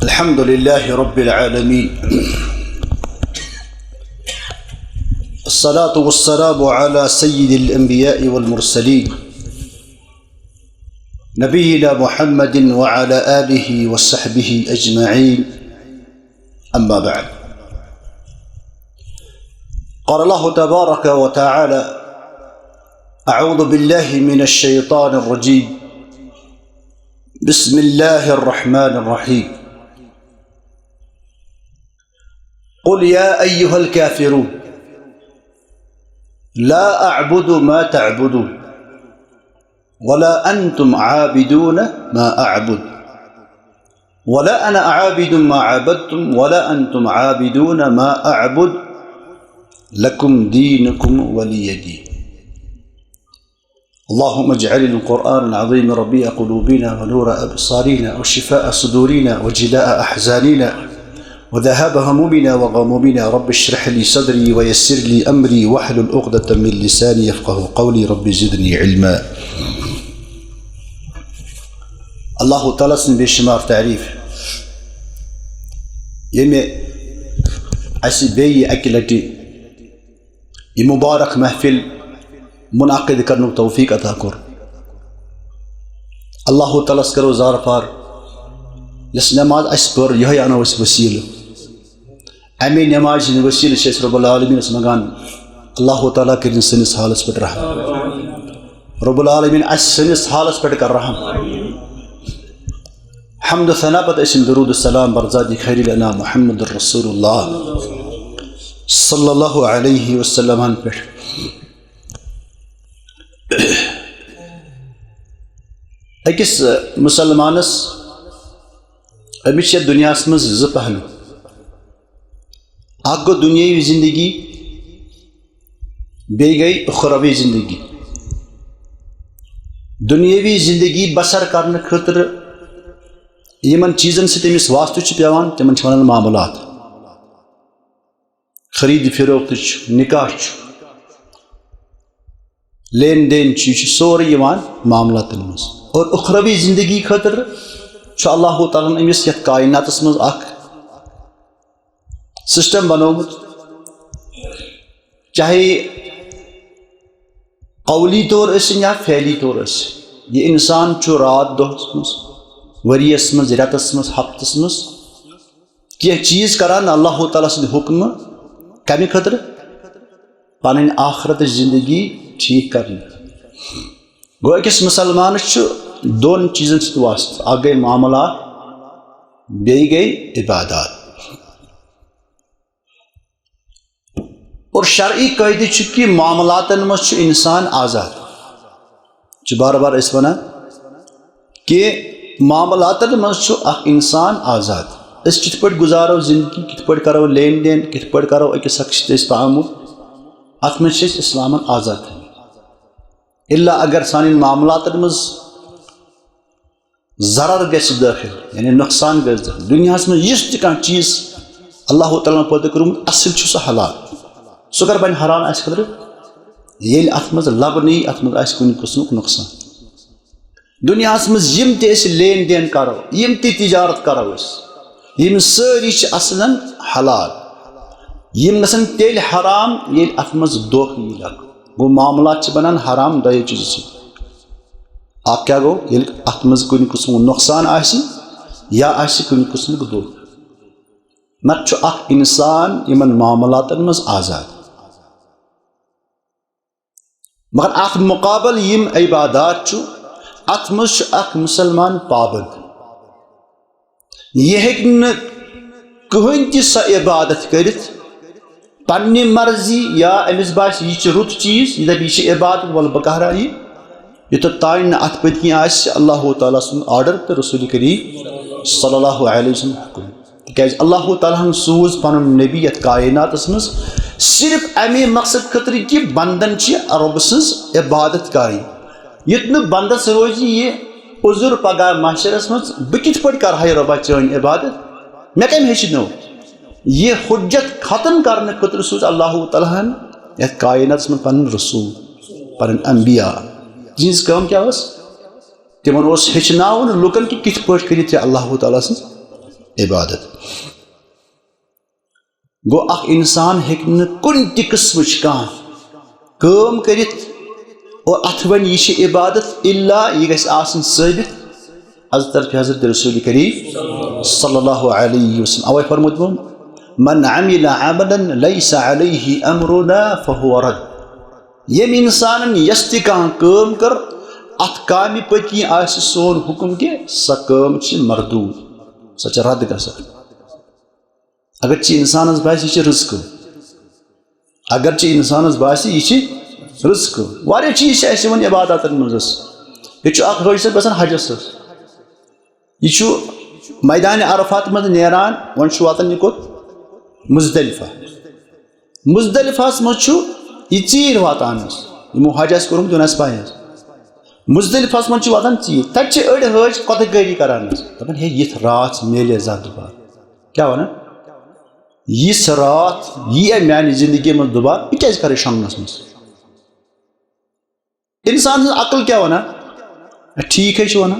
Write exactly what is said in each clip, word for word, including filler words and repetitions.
الحمد لله رب العالمين. الصلاة والسلام على سيد الأنبياء والمرسلين، نبينا محمد وعلى آله وصحبه أجمعين. أما بعد، قال الله تبارك وتعالى: أعوذ بالله من الشيطان الرجيم. بسم الله الرحمن الرحيم. قل يا أيها الكافرون، لا أعبد ما تعبدون، ولا أنتم عابدون ما أعبد، ولا أنا عابد ما عبدتم، ولا أنتم عابدون ما أعبد، لكم دينكم ولي دين. اللهم اجعل القرآن العظيم ربيع قلوبنا ونور أبصارنا وشفاء صدورنا وجلاء أحزاننا وذهاب همومنا وغمومنا. رب اشرح لي صدري ويسر لي أمري واحلل عقدة من لساني يفقه قولي. رب زدني علما. اللہ تعالیٰ سٕنٛز بے شمار تعریٖف، ییٚمہِ اَسہِ بیٚیہِ اَکہِ لَٹہِ یہِ مُبارک محفل منعقد کرنُک توفیٖق عطا کوٚر۔ اللہ تعالیٰ ہَس کرو زارٕ پار، یۄس نماز اَسہِ پٔر، یِہوٚے اَنو أسۍ وسیٖلہٕ۔ اَمے نمازِ ہِنٛدِ وسیٖلہٕ چھِ أسۍ رب العالمیٖنَس منٛگان، اللہ تعالیٰ کٔرِنۍ سٲنِس حالَس پٮ۪ٹھ رحم۔ رب العالمیٖن آسہِ سٲنِس حالَس پٮ۪ٹھ کر رحم۔ حمد و ثنا پتہٕ ٲسِن درود و سلام بر ذاتِ خیر الانام محمد رسول اللہ صلی اللہ علیہ وسلمن پٮ۪ٹھ۔ أکِس مُسلمانَس، أمِس چھِ یَتھ دُنیاہَس منٛز زٕ پہلو۔ اَکھ گوٚو دُنیٲوی زندگی، بیٚیہِ گٔے اُخروی زندگی۔ دُنیٲوی زندگی بسر کرنہٕ خٲطرٕ یِمن چیٖزن سۭتۍ أمِس واسطہٕ چھُ پٮ۪وان، تِمن چھِ وَنان معاملات۔ خریٖد فروخت چھُ، نکاح چھُ، لین دین چھُ، یہِ چھُ سورُے یِوان معاملاتن منٛز۔ اور اُخروی زندگی خٲطرٕ چھُ اللہ تعالیٰ ہن أمِس یَتھ کائناتس منٛز اکھ سسٹم بنوومُت، چاہے قولی طور ٲسِن یا فعلی طور ٲسِن۔ یہِ انسان چھُ راتھ دۄہس منٛز، ؤریس منٛز، رٮ۪تس منٛز، ہفتس منٛز کینٛہہ چیٖز کران اللہ تعالیٰ سٕنٛدِ حُکمہٕ۔ کمہِ خٲطرٕ؟ پنٕنۍ آخرتٕچ زندگی ٹھیٖک کرنہٕ۔ گوٚو، أکِس مُسلمانَس چھُ دۄن چیٖزن سۭتۍ واسطہٕ، اکھ گٔے معاملات، بیٚیہِ گٔے عبادات۔ اور شرعی قٲعدٕ چھُ کہِ معاملاتن منٛز چھُ انسان آزاد۔ چھُ بار بار أسۍ وَنان کہِ معاملاتن منٛز چھُ اکھ انسان آزاد۔ أسۍ کِتھ پٲٹھۍ گُزارو زندگی، کِتھ پٲٹھۍ کرو لین دین، کِتھ پٲٹھۍ کرو أکِس اکھ سۭتۍ أسۍ تعامُل، اتھ منٛز چھِ أسۍ اسلامن آزاد تھٲومٕتۍ۔ الا اگر سانٮ۪ن معاملاتن منٛز ضرر گژھِ دٲخل، یعنی نۄقصان گژھِ دٲخل۔ دُنیاہَس منٛز یُس تہِ کانٛہہ چیٖز اللہ تعالیٰ ہَن پٲدٕ کوٚرمُت، اصل چھُ سُہ حلال۔ سُہ کر بنہِ حرام اَسہِ خٲطرٕ؟ ییٚلہِ اَتھ منٛز لبنہٕ یی، اَتھ منٛز آسہِ کُنہِ قٕسمُک نۄقصان۔ دُنیاہَس منٛز یِم تہِ أسۍ لین دین کرو، یِم تہِ تجارت کرو أسۍ، یِم سٲری چھِ اصلاً حلال۔ یِم گژھن تیٚلہِ حرام، ییٚلہِ اَتھ منٛز دھوکہٕ یی لبنہٕ۔ گوٚو، معاملات چھِ بنان حرام دۄیو چیٖزو سۭتۍ۔ اکھ کیٛاہ گوٚو؟ ییٚلہِ اتھ منٛز کُنہِ قٕسمُک نۄقصان آسہِ یا آسہِ کُنہِ قٕسمُک دھوکہٕ۔ نتہٕ چھُ اکھ انسان یِمن معاملاتن منٛز آزاد۔ مگر اتھ مُقابل یِم عبادات چھُ، اتھ منٛز چھُ اکھ مُسلمان پابند۔ یہِ ہیٚکہِ نہٕ کٕہٕنۍ تہِ سۄ عبادت کٔرِتھ پننہِ مرضی، یا أمِس باسہِ یہِ چھُ رُت چیٖز، یہِ دَپہِ یہِ چھِ عبادت، وَلہٕ بہٕ کَرٕ ہا یہِ، یوٚتَتھ تانۍ نہٕ اَتھ پٔتۍ کِنۍ آسہِ اللہ تعالیٰ سُنٛد آرڈر تہٕ رسول کریم صلی اللہ علیہ وسلم حکم۔ تِکیٛازِ اللہ تعالیٰ ہن سوٗز پنُن نبی یَتھ کائناتَس منٛز صرف اَمے مقصد خٲطرٕ کہِ بندن چھِ رۄب سٕنٛز عبادت کَرٕنۍ۔ یُتھ نہٕ بندس روزِ یہِ عذر پگاہ محشرس منٛز، بہٕ کِتھ پٲٹھۍ کرٕ ہا یہِ رۄبا چٲنۍ عبادت؟ مےٚ کٔمۍ ہیٚچھنٲو؟ یہِ حجت ختم کرنہٕ خٲطرٕ سوٗز اللہ تعالیٰ ہن یتھ کائناتس منٛز پنٕنۍ رسول، پنٕنۍ انبیاء۔ تِہنٛز کٲم کیٛاہ ٲس؟ تِمن اوس ہیٚچھناوُن لُکن کہِ کِتھ پٲٹھۍ کٔرِو تُہۍ اللہ تعالیٰ سٕنٛز عبادت۔ گوٚو، اکھ انسان ہیٚکہِ نہٕ کُنہِ تہِ قٕسمٕچ کانٛہہ کٲم کٔرِتھ اور اتھ ونہِ یہِ چھِ عبادت، الا یہِ گژھِ آسٕنۍ ثٲبت از طرفِ حضرت رسول کریم صلی اللہ علیہ وسلم۔ اوے فرمووُم، "من عمل عملا لیس علیہ امرنا فہو رد"۔ ییٚمۍ انسانن یۄس تہِ کانٛہہ کٲم کٔر، اتھ کامہِ پٔتۍ کِنۍ آسہِ سون حکم کینٛہہ، سۄ کٲم چھِ مردود، سۄ چھِ رد گژھان۔ اگرچہِ انسانس باسہِ، یہِ چھِ رٕژ کٲم۔ اگرچہِ انسانس باسہِ، یہِ چھِ رٕژ کٲم۔ واریاہ چیٖز چھِ اَسہِ یِوان عباداتن منٛز۔ ییٚتہِ چھُ اکھ حٲجی صٲب گژھان حجس حظ۔ یہِ چھُ میدانِ عرفات منٛز نیران، وۄنۍ چھُ واتان یہِ کوٚت؟ مزدلفہ۔ مزدلفہس منٛز چھُ یہِ ژیٖرۍ واتان حظ۔ یِمو حج آسہِ کوٚرمُت، تِمن آسہِ پَے حظ۔ مزدلفہس منٛز چھِ واتان ژیٖرۍ۔ تَتہِ چھِ أڑۍ حٲج کۄتہٕ کٲری کران حظ۔ دَپان، "ہے، یِژھ راتھ میلے زانٛہہ دُبارٕ؟" کیٛاہ وَنان؟ یِژھ راتھ ییہِ میانہِ زندگی منٛز دُبارٕ، بہٕ کیٛازِ کَرٕ شۄنٛگنَس منٛز؟ اِنسان سٕنٛز عقل کیٛاہ وَنان؟ ٹھیٖک ہے چھُ وَنان۔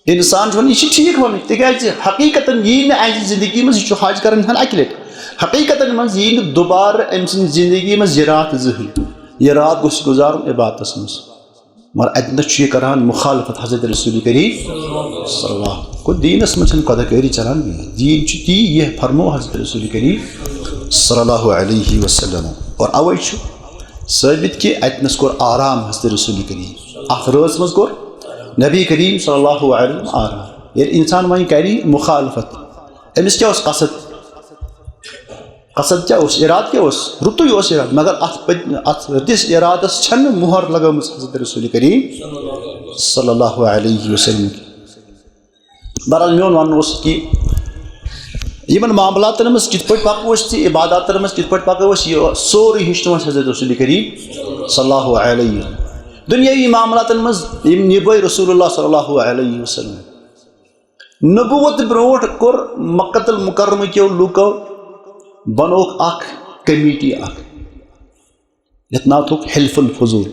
اِنسان چھُ وَنان، یہِ چھُ ٹھیٖک وَنان، تِکیٛازِ حقیٖقتاً ییہِ نہٕ اَسہِ زندگی منٛز، یہِ چھُ حج کَران اِنسان اَکہِ لَٹہِ۔ حقیٖقتاً منٛز ییہِ نہٕ دُبارٕ أمۍ سٕنٛز زندگی منٛز یہِ راتھ زٕہٕنۍ۔ یہِ راتھ گوٚژھ یہِ گُزارُن عبادتَس منٛز۔ مگر اَتہِ نَس چھُ یہِ کران مخالفت حضرت رسول کریم صلی اللہ علیہ وسلم۔ گوٚو دیٖنَس منٛز چھَنہٕ قۄدر کٲری چلان کینٛہہ۔ دیٖن چھُ تی، یہِ فرمو حضرت رسول کریم صلی اللہ علیہ وسلم۔ اور اَوَے چھُ ثٲبت کہِ اَتہِ نَس کوٚر آرام حضرت رسول کریم۔ اَتھ رٲژ منٛز کوٚر نبی کریم صلی اللہ علیہ وسلم آرام۔ ییٚلہِ اِنسان وۄنۍ کرِ مخالفت، أمِس کیٛاہ اوس قصد؟ قصد کیٛاہ اوس؟ ارادٕ کیٛاہ اوس؟ رُتُے اوس ارادٕ، مگر اتھ پٔتۍ، اتھ رٕتِس ارادس چھنہٕ مُہر لگٲمٕژ حضرت رسول کریم صلی اللہ علیہ وسلم۔ بہرحال، میون ونُن اوس کہِ یِمن معاملاتن منٛز کِتھ پٲٹھۍ پکو أسۍ تہٕ عباداتن منٛز کِتھ پٲٹھۍ پکو أسۍ، یہِ سورُے ہیٚچھنوو اَسہِ حضرت رسول کریم صلی اللہ علیہ وسلم۔ دُنیٲوی معاملاتن منٛز یِم نِبٲے رسول اللہ صلی اللہ علیہ وسلم۔ نبوت برونٹھ کوٚر مکہ المکرمہ کیو لوکو بنووُکھ اکھ کمیٹی اکھ، یتھ ناو تھوٚوُکھ حلف الفضول۔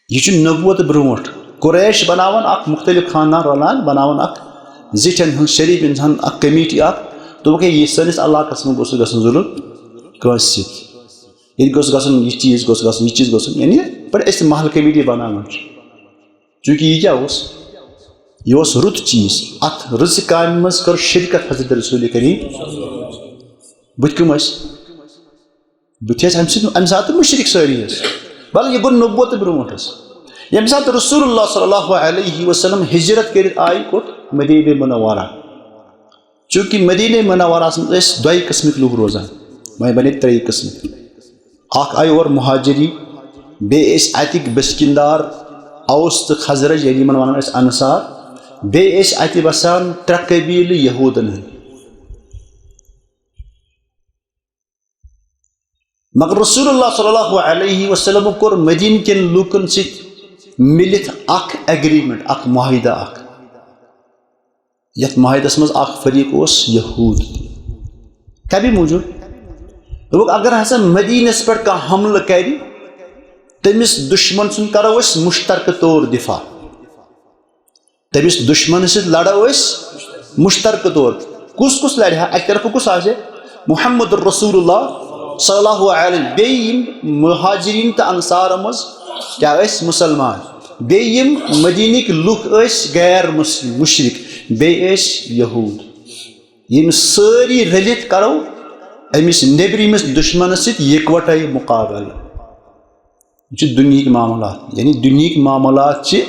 یہِ چھُ نبوت برونٹھ قریش بناوان اکھ مختلف خاندان رلان، بناوان اکھ زِٹھٮ۪ن ہٕنٛز شریف انسان اکھ کمیٹی اکھ۔ دوٚپُکھ، "ہے، یہِ سٲنِس علاقس منٛز گوٚژھ نہٕ گژھُن ظلم کٲنٛسہِ سۭتۍ۔ ییٚتہِ گوٚژھ گژھُن یہِ چیٖز، گوٚژھ گژھُن یہِ چیٖز، گوٚژھ گژھُن"، یعنی پتہٕ أسۍ محلہٕ کمیٹی بناوان چھِ۔ چونکہ یہِ کیٛاہ اوس؟ یہِ اوس رُت چیٖز۔ اَتھ رٕژِ کامہِ منٛز کٔر شرکت حضرت رسول کریم۔ بٕتھِ کٕم ٲسۍ؟ بٕتھِ ٲسۍ اَمہِ سۭتۍ، اَمہِ ساتہٕ مُشرِک سٲری ٲسۍ۔ بلکہِ یہِ گوٚو نبوت برونٛٹھ حظ۔ ییٚمہِ ساتہٕ رسول اللہ صلی اللہ علیہ وسلم ہجرت کٔرِتھ آیہِ کوٚت؟ مدینہ منورہ۔ چونکہ مدینہ منورہ منٛز ٲسۍ دۄیہِ قٕسمٕکۍ لوٗکھ روزان، وۄنۍ بنے ترٛیٚیہِ قٕسمٕکۍ۔ اکھ آیہِ اور مہاجری، بیٚیہِ ٲسۍ اتِکۍ بسکندار اوس تہٕ خزرج، یعنی یِمن ونان ٲسۍ انصار، بیٚیہِ ٲسۍ اتہِ بسان ترٛےٚ قبیلہٕ یہودن ہٕنٛدۍ۔ مگر رسول اللہ صلی اللہ علیہ وسلم کوٚر مدینہ کٮ۪ن لوٗکن سۭتۍ مِلِتھ اکھ ایگریمنٹ، اکھ معاہدہ اکھ۔ یتھ معاہدس منٛز اکھ فریق اوس یہود۔ کمہِ موٗجوٗب؟ دوٚپُکھ، اگر ہسا مدینس پٮ۪ٹھ کانٛہہ حملہٕ کرِ، تٔمِس دُشمن سُنٛد کرو أسۍ مُشترکہٕ طور دِفاع۔ تٔمِس دُشمنس سۭتۍ لڑو أسۍ مُشترکہٕ طور۔ کُس کُس لڑِ ہا؟ اکہِ طرفہٕ کُس آسہِ؟ محمد رسول اللہ صلی اللہ علیہ وسلم۔ بیٚیہِ یِم مہاجرین تہٕ انصار منٛز کیٛاہ ٲسۍ؟ مُسلمان۔ بیٚیہِ یِم مدینٕکۍ لُکھ ٲسۍ غیر مسلم، مُشرِک، بیٚیہِ ٲسۍ یہود۔ یِم سٲری رٔلِتھ کرو أمِس نیٚبرِمِس دُشمنس سۭتۍ یکوٹے مُقابلہٕ۔ یہِ چھِ دُنیہٕکۍ معاملات، یعنی دُنیہٕکۍ معاملات چھِ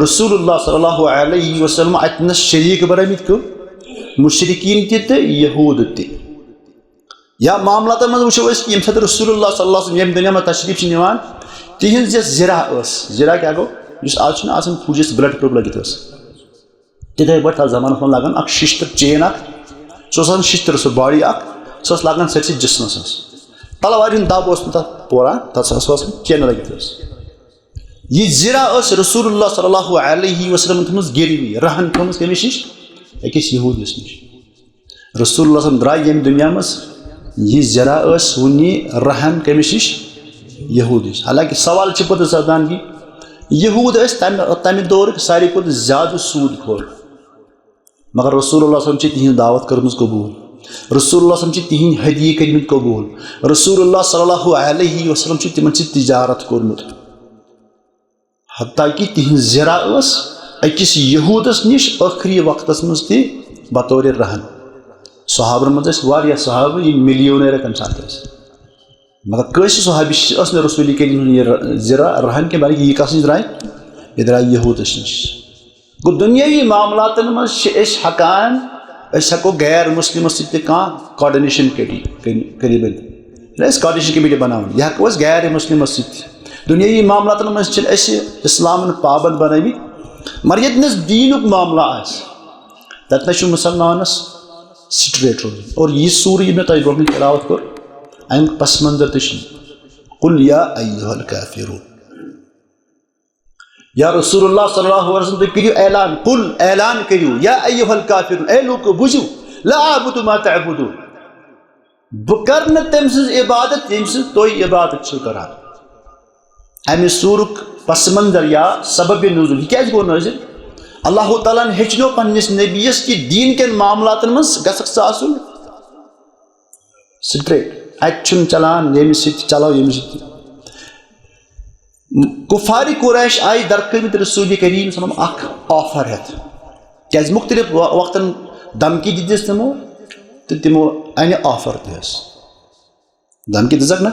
رسول اللہ صلی اللہ علیہ وسلم اتہِ نس شریٖک بنٲومٕتۍ کٕم؟ مُشرِکیٖن تہِ تہٕ یہود تہِ۔ یا معاملاتن منٛز وٕچھو أسۍ کہِ ییٚمہِ ساتہٕ رسول اللہ صلی اللہ علیہ وسلم ییٚمہِ دُنیا منٛز تشریٖف چھِ نِوان، تِہنٛز یۄس زِرا ٲس، زِرا کیٛاہ گوٚو؟ یُس آز چھُنہٕ آسان فوجس blood proof لٲگِتھ ٲس، تِتھَے پٲٹھۍ تَتھ زمانَس منٛز لاگان اَکھ شِشتٕر چین اَکھ، سُہ اوس آسان شِشتٕر، سُہ body اَکھ، سُہ ٲس لاگان سٲرسٕے جِسمَس منٛز۔ تَلوارِ ہُنٛد دَب اوس نہٕ تَتھ پوران، تَتھ ٲس آسان چینہٕ لٲگِتھ ٲس۔ یہِ زِرا ٲس رسول اللہ صلی اللہ علیہ وسلم تھٲومٕژ گِروی، رہن تھٲومٕژ کٔمِس نِش؟ أکِس یہوٗدِس نِش۔ رسول اللہ صلی اللہ علیہ وسلم درٛاے ییٚمہِ دُنیا منٛز، یہِ زِرا ٲس وُنہِ رہن کٔمِس نِش؟ یہوٗدِس۔ حالانکہ سوال چھِ پوٚتُس سپدان کہِ یہوٗد ٲسۍ تَمہِ، تَمہِ دورٕکۍ ساروی کھۄتہٕ زیادٕ سوٗد خور۔ مگر رسول اللہ صلی اللہ علیہ وسلم چھِ تِہنٛز دعوت کٔرمٕژ قبول۔ رسول اللہ صلی اللہ علیہ وسلم چھِ تِہنٛدۍ ہدیہِ کٔرمٕتۍ قبول۔ رسول اللہ صلی اللہ علیہ وسلم چھِ تِمن سۭتۍ تجارت کوٚرمُت۔ حتیٰ کہ تِہنٛز زِرا ٲس أکِس یہوٗدس نِش ٲخری وقتس منٛز تہِ بطور رہن۔ صحابن منٛز ٲسۍ واریاہ صحابہٕ، یِم مِلیونیر تَمہِ ساتہٕ ٲسۍ۔ مگر کٲنٛسہِ صحابی ٲس نہٕ رسول کریم سٕنٛز یہِ ر-، زِرا رہن کینٛہہ، بلکہِ یہِ کس نِش درٛاے؟ یہِ درٛاے یہوٗدس نِش۔ گوٚو، دُنیٲوی معاملاتن منٛز چھِ أسۍ ہٮ۪کان، أسۍ ہٮ۪کو غیر مسلمس سۭتۍ تہِ کانٛہہ coordination کٔرِتھ، کٔرِتھ، کٔرِتھ بٔنِتھ۔ ییٚلہِ أسۍ coordination committee بناوان، یہِ ہٮ۪کو أسۍ غیر مسلمس سۭتۍ تہِ۔ دُنیٲوی معاملاتن منٛز چھِنہٕ أسۍ اسلامن پابند بنٲومٕتۍ، مگر ییٚتہِ نَس دیٖنُک معاملہٕ آسہِ، تَتہِ نَس چھُ مُسلمانَس straight روزُن۔ اور یہِ سورہ یہِ مےٚ تۄہہِ برونٛہہ کَنہِ تلاوت کوٚر، اَمیُک پس منظر تہِ چھُ یہِ۔ قل یا ایھا الکافرون۔ یا رسول اللہ صلی اللہ علیہ وسلم، تُہۍ کٔرِو اعلان، قل، اعلان کٔرِو، یا ایھا الکافرون، اے لوٗکو، بوٗزِو، لا اعبد ما تعبدون۔ بہٕ کرٕ نہٕ تٔمۍ سٕنٛز عبادت، ییٚمہِ سٕنٛز تُہۍ عبادت چھِو کران۔ اَمہِ سوٗرُک پس منظر یا سبب نزول، یہِ کیٛازِ گوٚو نٲزِل؟ اللہ تعالیٰ ہن ہیٚچھنو پننِس نبیَس کہِ دیٖن کٮ۪ن معاملاتن منٛز گژھکھ ژٕ آسُن straight۔ اَتہِ چھُنہٕ چلان ییٚمہِ سۭتۍ چلو، ییٚمہِ سۭتۍ۔ کفارِ قریش آیہِ درکٲمٕتۍ رسول کریم صلی اللہ علیہ وسلم اکھ offer ہٮ۪تھ، کیٛازِ مُختٔلِف و-، وقتن دھمکی دِژ تِمو، تہٕ تِمو اَنہِ offer تہِ حظ۔ دھمکی دِژکھ نہ،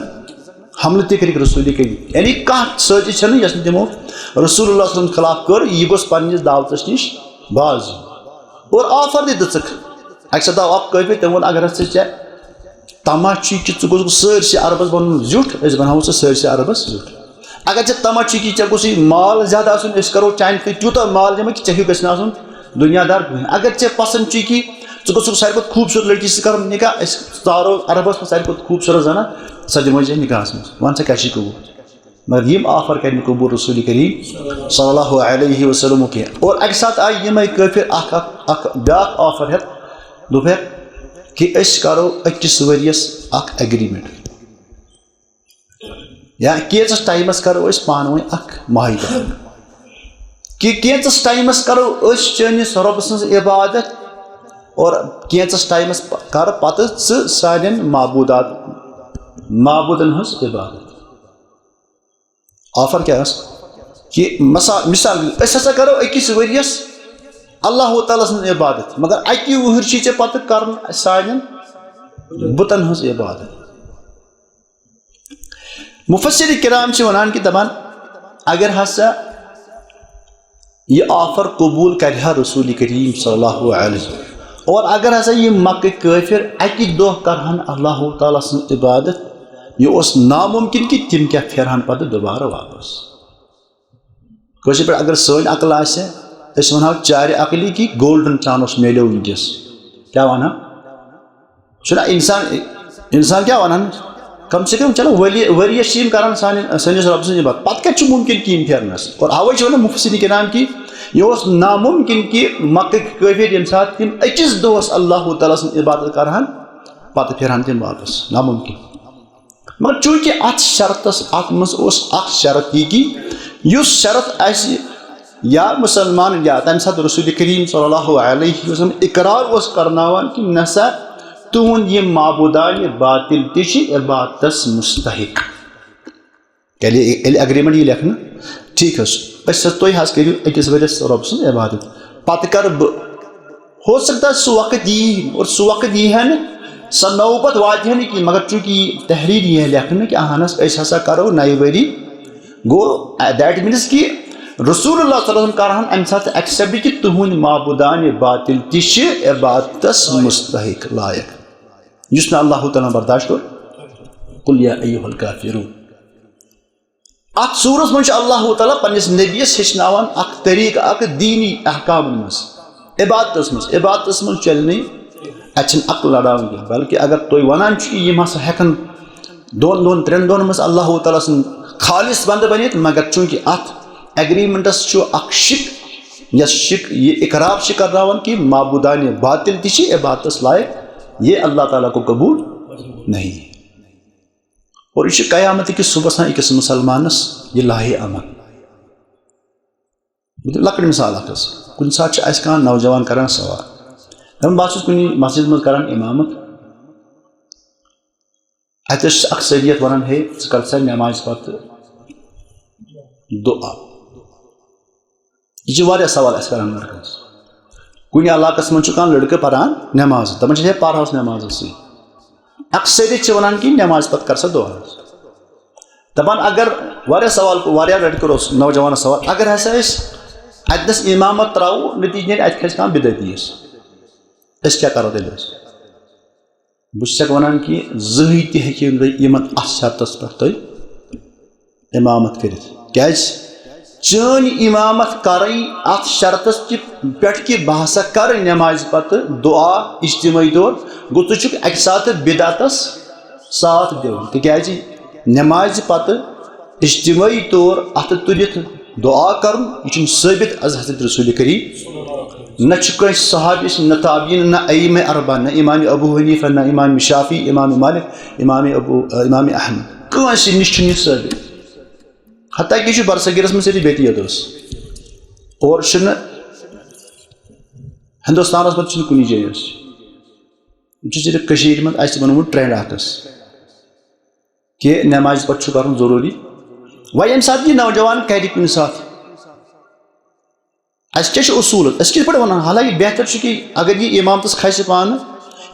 حملہٕ تہِ کٔرِکھ رسول کریم۔ یعنی کانٛہہ سٲزِش چھَنہٕ یۄس نہٕ تِمو رسول اللہ صلی اللہ علیہ وسلم خلاف کٔر، یہِ گوٚژھ پننِس دعوتس نِش باز یُن۔ اور offer تہِ دِژٕکھ۔ اَکہِ ساتہٕ آو اکھ کٲفِر، تٔمۍ ووٚن، اگر ہسا ژےٚ طمع چھُے کہِ ژٕ گوٚژھ سٲرسٕے عربس بنُن زیُٹھ، أسۍ بناوو ژٕ سٲرسٕے عربس زیُٹھ۔ اگر ژےٚ طمع چھُے کہِ ژےٚ گوٚژھُے مال زیادٕ آسُن، أسۍ کرو چانہِ سۭتۍ تیوٗتاہ مال جمع کہِ ژےٚ ہیوٗ گژھِ نہٕ آسُن دُنیا دار کٕہٕنۍ۔ اگر ژےٚ پسنٛد چھُے کہِ ژٕ گوٚژھُکھ ساروی کھۄتہٕ خوٗبصوٗرت لڑکی سۭتۍ کرُن نکاح، أسۍ ژارو عربس منٛز ساروی کھۄتہٕ خوٗبصوٗرت زنان، سۄ دِمو ژےٚ نکاحس منٛز۔ وَن ژےٚ کیٛاہ چھُے قبوٗل؟ مگر یِم offer کرِ نہٕ قبوٗل رسول کریم صلی اللہ علیہ وسلم کینٛہہ۔ اور اَکہِ ساتہٕ آیہِ یِمے کٲفِر اکھ، اکھ، اکھ بیٛاکھ offer ہٮ۪تھ، دوٚپُکھ کہِ أسۍ کرو أکِس ؤرِیَس اکھ agreement۔ یا کینٛژس ٹایمس کرو أسۍ پانہٕ ؤنۍ اکھ معاہدٕ، کہِ کینٛژس ٹایمس کرو أسۍ چٲنِس رۄبہٕ سٕنٛز عبادت، اور کینٛژس ٹایمس پ-، کر پتہٕ ژٕ سانٮ۪ن معبوٗدات، معبوٗدن ہٕنٛز عبادت۔ Offer کیٛاہ ٲس؟ کہِ مسا-، مثال، أسۍ ہسا کرو أکِس ؤرِیَس اللہ تعالیٰ سٕنٛز عبادت، مگر اَکی وُہٕرۍ چھِ ژےٚ پتہٕ کرُن سانٮ۪ن بُتن ہٕنٛز عبادت۔ مفسر کرام چھِ وَنان کہِ دَپان، اگر ہسا یہِ offer قبوٗل کرِ ہا رسول کریم صلی اللہ علیہ وسلم، اور اگر ہسا یہِ مکٕکۍ کٲفِر اَکہِ دۄہ کرہن اللہ تعالیٰ سٕنٛز عبادت، یہِ اوس نامُمکِن کہِ تِم کیٛاہ پھیرہن پتہٕ دوبارٕ واپس۔ کٲشِر پٲٹھۍ اگر سٲنۍ عقل آسہِ، أسۍ وَنہو چارِ عقلی کہِ golden chance میلیو وٕنکیٚس۔ کیٛاہ وَنہو؟ چھُنہ اِنسان، اِنسان کیٛاہ وَنان؟ کم سے کم چلو ؤلی، ؤریَس چھِ یِم کَران سانہِ، سٲنِس رۄب سٕنٛز عبادت۔ پَتہٕ کَتہِ چھُ مُمکِن کہِ یِم پھیرنَس؟ اور اَوَے چھِ وَنان مُفسِرِ کِرام کہِ یہِ اوس نامُمکِن کہِ مَکٕکۍ کٲفِر ییٚمہِ ساتہٕ تِم أکِس دۄہَس اللہ تعالیٰ سٕنٛز عبادت کَرٕہَن، پَتہٕ پھیرٕہَن تِم واپَس۔ نامُمکِن۔ مگر چوٗنٛکہِ اَتھ شرطَس، اَتھ منٛز اوس اَکھ شرط یہِ کہِ یُس شرط اَسہِ یا مُسلمان یا تَمہِ ساتہٕ رسول کریم صلی اللہ علیہ وسلم اقرار اوس کرناوان کہِ نسا تُہُنٛد یہِ معبوٗدانِ باطل تہِ چھِ عبادتس مستحق۔ ییٚلہِ، ییٚلہِ agreement یی لیکھنہٕ، ٹھیٖک حظ چھُ، أسۍ حظ، تُہۍ حظ کٔرِو أکِس ؤرِیَس رۄب سٕنٛز عبادت، پتہٕ کرٕ بہٕ۔ ہو سکتا ہے سُہ وقت یی اور سُہ وقت یی ہے نہٕ، سۄ نوبت واتہِ ہے نہٕ کِہیٖنۍ، مگر چوٗنٛکہِ یہِ تحریر یی ہے لیکھنہٕ کہِ اہن حظ أسۍ ہسا کرو نَیہِ ؤری، گوٚو، that means کہِ رسول اللہ صلی اللہ علیہ وسلم کرہن اَمہِ ساتہٕ accept کہِ تُہُنٛد معبوٗدانِ باطل تہِ چھِ عبادتس مستحق، لایق، یُس نہٕ اللہ تعالیٰ ہن برداشت کوٚر۔ قل یا ایھا الکافرون۔ اَتھ سورس منٛز چھُ اللہ تعالیٰ پننِس نبیَس ہیٚچھناوان اکھ طریٖقہٕ، اکھ دیٖنی احکامن منٛز، عبادتس منٛز۔ عبادتس منٛز چلہِ نہٕ اَتہِ چھِنہٕ عقل لڑاوٕنۍ کینٛہہ، بلکہِ اگر تُہۍ وَنان چھِو کہِ یِم ہسا ہٮ۪کن دۄن دۄہن، ترٛٮ۪ن دۄہن منٛز اللہ تعالیٰ سٕنٛدۍ خالص بندٕ بٔنِتھ، مگر چوٗنٛکہِ اَتھ agreementس چھُ اکھ شِک، یۄس شِک یہِ اقرار چھِ کرناوان کہِ معبوٗدانِ باطل تہِ چھِ عبادتس لایق، یہ اللہ تعالیٰ کو قبول نہیں۔ اور یہِ چھُ قیامت کِس صُبحس تام أکِس مُسلمانس یہِ لاہہِ عمل۔ بہٕ دِمہٕ لۄکٕٹ مثال اکھ حظ۔ کُنہِ ساتہٕ چھُ اَسہِ کانٛہہ نوجوان کران سوال، دَپان، بہٕ ہسا چھُس کُنہِ مسجد منٛز کران امامت، اَتہِ ٲسۍ اکثریت وَنان، ہے، ژٕ کر سا نٮ۪مازِ پتہٕ دُعا۔ یہِ چھِ واریاہ سوال اَسہِ کران لڑکس۔ کُنہِ علاقس منٛز چھُ کانٛہہ لڑکہٕ پران نٮ۪ماز، دَپان چھِ، ہے، پرہوس نٮ۪مازس سۭتۍ۔ اکثریت چھِ وَنان کہِ نٮ۪مازِ پتہٕ کر سا دُعا۔ دَپان، اگر واریاہ سوال، واریاہ لڑکہٕ اوس نوجوانس سوال، اگر ہسا أسۍ اَتہِ نَس امامت ترٛاوو، نتیجہٕ نیرِ اَتہِ کھسہِ کانٛہہ بدعتی، أسۍ کیٛاہ کرو تیٚلہِ أسۍ؟ بہٕ چھُسَکھ وَنان کہِ زٕہٕے تہِ ہیٚکِو نہٕ تُہۍ یِمَن اَتھ شرطَس پٮ۪ٹھ تُہۍ اِمامَت کٔرِتھ۔ کیٛازِ؟ چٲنۍ اِمامَت کَرٕنۍ اَتھ شرطَس کہِ پٮ۪ٹھ کہِ بہٕ ہسا کَرٕ نٮ۪مازِ پَتہٕ دُعا اجتمٲعی طور، گوٚو ژٕ چھُکھ اَکہِ ساتہٕ بِدعتَس ساتھ دِوان، تِکیٛازِ نٮ۪مازِ پَتہٕ اجتمٲعی طور اَتھٕ تُلِتھ دُعا کَرُن، یہِ چھُنہٕ ثٲبِت از حضرت رسول کریم۔ نہ چھُ کٲنٛسہِ صحابی سٕنٛدِ، نہ تابعین، نہ ائمہ اربعہ، نہ امام ابو حنیفہ، نہ امام شافعی، امام مالک، امام ابو، امام احمد، کٲنٛسہِ نِش چھُنہٕ یہِ ثٲبِت۔ حتیٰ کہ یہِ چھُ برصغیٖرس منٛز صرف بیٚتی یوت اوس، اور چھُنہٕ ہندوستانس منٛز چھُنہٕ کُنہِ جایہِ اوس۔ یِم چھِ صرف کٔشیٖرِ منٛز اَسہِ بنومُت ٹرینڈ اکھ حظ کہِ نٮ۪مازِ پتہٕ چھُ کرُن ضروٗری۔ وۄنۍ ییٚمہِ ساتہٕ یہِ نوجوان کرِ کُنہِ ساتہٕ، اَسہِ کیٛاہ چھُ اصوٗل؟ أسۍ کِتھ پٲٹھۍ وَنو؟ حالانکہِ بہتر چھُ کہِ اگر یہِ اِمامتَس کھسہِ پانہٕ،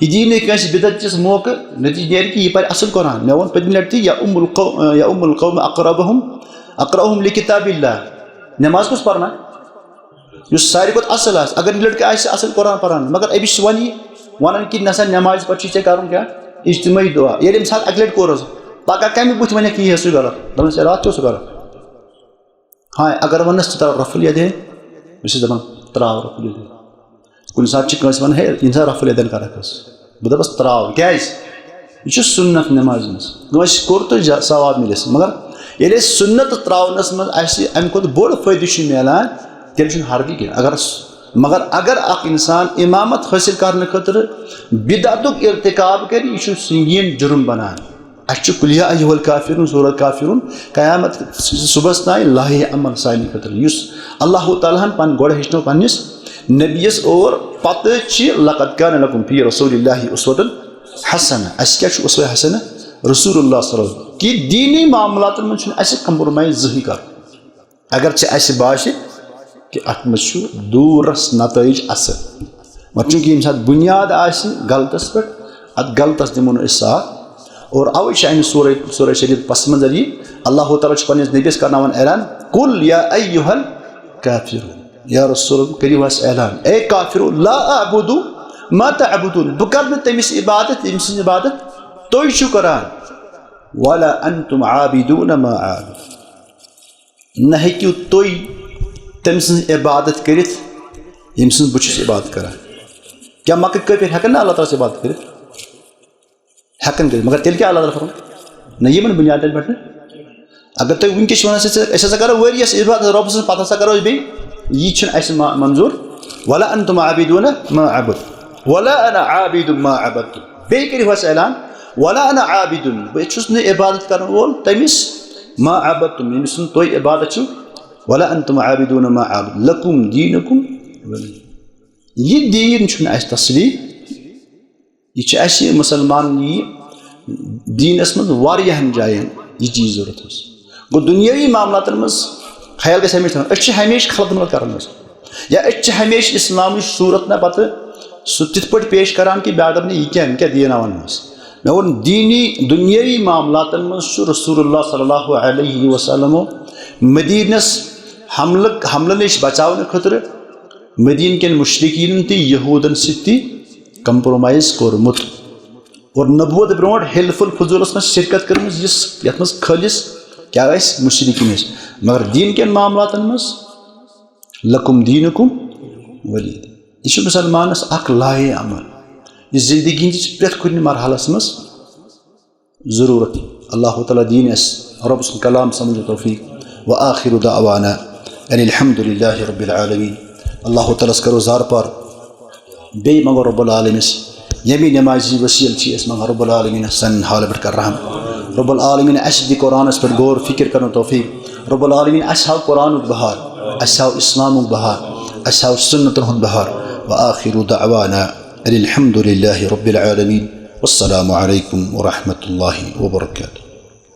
یہِ دِیہِ نہٕ کٲنٛسہِ بدعت کِس موقعہٕ، نتیجہٕ نیرِ کہِ یہِ پَرِ اَصٕل قرآن۔ مےٚ ووٚن پٔتمہِ لَٹہِ تہِ، یَؤُمُّ القو-، یَؤُمُّ القومَ اقربہم، اقرأہم لِکِتابِ اللہ۔ نٮ۪ماز کُس پَرناوِ؟ یُس ساروی کھۄتہٕ اَصٕل آسہِ۔ اگر یہِ لٔڑکہٕ آسہِ اَصٕل قرآن پَران، مگر أمِس چھِ وَنہِ یہِ وَنان کہِ نہ سا، نٮ۪مازِ پَتہٕ چھُے ژےٚ کَرُن کیٛاہ؟ اجتمٲعی دُعا۔ ییٚلہِ أمۍ ساتہٕ اَکہِ لَٹہِ کوٚرُس، پَگاہ کَمہِ بُتھِ وَنٮ۪کھ یہِ ہے سُہ غلط؟ دَپان، ژےٚ راتھ تہِ اوسُے غلط۔ ہاں، اگر وَنَس ژٕ ترٛاو رفع الیدین، بہٕ چھُس دَپان، ترٛاو رفع الیدین۔ کُنہِ ساتہٕ چھِ کٲنٛسہِ وَنان، ہے، ییٚمہِ ساتہٕ رفع الیدین کَرَکھ حظ۔ بہٕ دَپَس، ترٛاو۔ کیٛازِ؟ یہِ چھُ سُنت نٮ۪مازِ منٛز۔ کٲنٛسہِ کوٚر تہٕ جا-، ثواب مِلٮ۪س۔ مگر ییٚلہِ أسۍ سُنت ترٛاونَس منٛز اَسہِ اَمہِ کھۄتہٕ بوٚڑ فٲیدٕ چھُ مِلان، تیٚلہِ چھُنہٕ حرجی کینٛہہ۔ اگر س-، مگر اگر اَکھ اِنسان اِمامت حٲصِل کَرنہٕ خٲطرٕ بِدعتُک ارتکاب کَرِ، یہِ چھُ سنگین جُرم بَنان۔ اَسہِ چھُ قل یا ایھا الکافرون، سورہ کافرون، قیامت صُبحَس تام لاہہِ عمل سانہِ خٲطرٕ، یُس اللہ تعالیٰ ہَن پَنُن گۄڈٕ ہیٚچھنو پنٛنِس نبیَس، اور پَتہٕ چھِ لقد کان لکم فی رسول اللہ اسوۃ حسنہ۔ اَسہِ کیٛاہ چھُ اسوہ حسنہ؟ رسول اللہ صلی اللہ علیہ وسلم۔ کہِ دیٖنی معاملاتَن منٛز چھُنہٕ اَسہِ کمپرومائز زٕہٕے کَرُن۔ اگر ژےٚ اَسہِ باسہِ کہِ اَتھ منٛز چھُ دوٗرَس نتٲیِج اَصٕل، مگر چوٗنٛکہِ ییٚمہِ ساتہٕ بُنیاد آسہِ غلطَس پٮ۪ٹھ، اَتھ غلطَس دِمو نہٕ أسۍ ساتھ۔ اور اَوَے چھِ اَمہِ سورہ، سورہ شریٖف پَس منٛز یہِ اللہ تعالیٰ چھُ پنٛنِس نبیَس کرناوان اعلان، قل یا ایھا الکافرون، یا رسول، کٔرِو حظ اعلان، اے کافرو، لا اعبد ما تعبدون، بہٕ کَرٕ نہٕ تٔمِس عبادت، ییٚمہِ سٕنٛز عبادت تُہۍ چھِو کران، ولا انتم عابدون ما اعبد، نہ ہیٚکِو تُہۍ تٔمۍ سٕنٛز عبادت کٔرِتھ، ییٚمہِ سٕنٛز بہٕ چھُس عبادت کران۔ کیٛاہ مکٕکۍ کٲفِر ہٮ۪کن نہٕ اللہ تعالیٰ ہس عبادت کٔرِتھ؟ ہٮ۪کن کٔرِتھ، مگر تیٚلہِ کیٛاہ اللہ تعالیٰ فرمان؟ نہ، یِمن بُنیادن پٮ۪ٹھ نہٕ۔ اگر تُہۍ وٕنکیٚس چھِو وَنان، أسۍ ہسا، أسۍ ہسا کرو ؤرۍ یَس عبادت رۄبہٕ سٕنٛز، پتہٕ ہسا کرو أسۍ بیٚیہِ، یہِ چھُنہٕ اَسہِ ما-، منظوٗر۔ ولا انتم عابدون ما اعبد، ولا انا عابد ما عبدتم۔ بیٚیہِ کٔرِو حظ اعلان، ولا انا عابد، بہٕ چھُس نہٕ عبادت کرن وول تٔمِس، ما عبدتم، ییٚمہِ سُنٛد تُہۍ عبادت چھِو، ولا انتم عابدون ما اعبد، لکم دینکم ولی۔ یہِ دیٖن چھُنہٕ اَسہِ تسلیم۔ یہِ چھُ اَسہِ مُسلمان یہِ دیٖنَس منٛز واریاہَن جایَن یہِ چیٖز ضوٚرَتھ حظ۔ گوٚو دُنیٲوی معاملاتَن منٛز خیال گژھِ ہمیشہِ تھاوُن، أسۍ چھِ ہمیشہِ خلط ملط کران حظ۔ یا أسۍ چھِ ہمیشہِ اِسلامٕچ صوٗرت نہ پَتہٕ سُہ تِتھ پٲٹھۍ پیش کران کہِ بیٛاکھ دَپہِ نہٕ، یہِ کیٛاہ، یہِ کیٛاہ دیٖن ہاوان وٲنٛس؟ مےٚ ووٚن، دیٖنی، دُنیٲوی معاملاتَن منٛز چھُ رسول اللہ صلی اللہ علیہ وسلم مدیٖنَس حملہٕ، حملہٕ نِش بچاونہٕ خٲطرٕ مدیٖنہٕ کٮ۪ن مُشرِکیٖنَن تہٕ یہوٗدَن سۭتۍ تہِ کمپرومائز کوٚرمُت۔ اور نبوت برونٛٹھ حلف الفضولس منٛز شرکت کٔرمٕژ، یُس، یتھ منٛز خٲلص کیٛاہ ٲسۍ؟ مُشرِکیٖن ٲسۍ۔ مگر دیٖن کٮ۪ن معاملاتن منٛز لکم دینکم ولی دین۔ یہِ چھُ مُسلمانس اکھ لایحہ عمل۔ یہِ زندگی ہٕنٛدِس پرٛٮ۪تھ کُنہِ مرحلس منٛز ضروٗرت۔ اللہ تعالیٰ دِیِن اَسہِ رۄب سُنٛد کلام سمجھ و توفیق۔ وآخر دعوانا ان الحمد للہ رب العالمین۔ اللہ تعالیٰ ہس کرو زار پار۔ بیٚیہِ منٛگو رب العالمینس، ییٚمہِ نمازِ وسیلہٕ چھِ أسۍ منٛگان رب العالمین سانٮ۪ن حالن پٮ۪ٹھ کر رحم۔ رب العالمین اَسہِ دِ قرآنس پٮ۪ٹھ غور فکر کرنُک توفیق۔ رب العالمین اَسہِ ہاو قرآنُک بہار، اَسہِ ہاو اسلامُک بہار، اَسہِ ہاو سنتن ہُنٛد بہار۔ وآخر دعوانا أن الحمد لله رب العالمين، والسلام عليكم ورحمة الله وبركاته.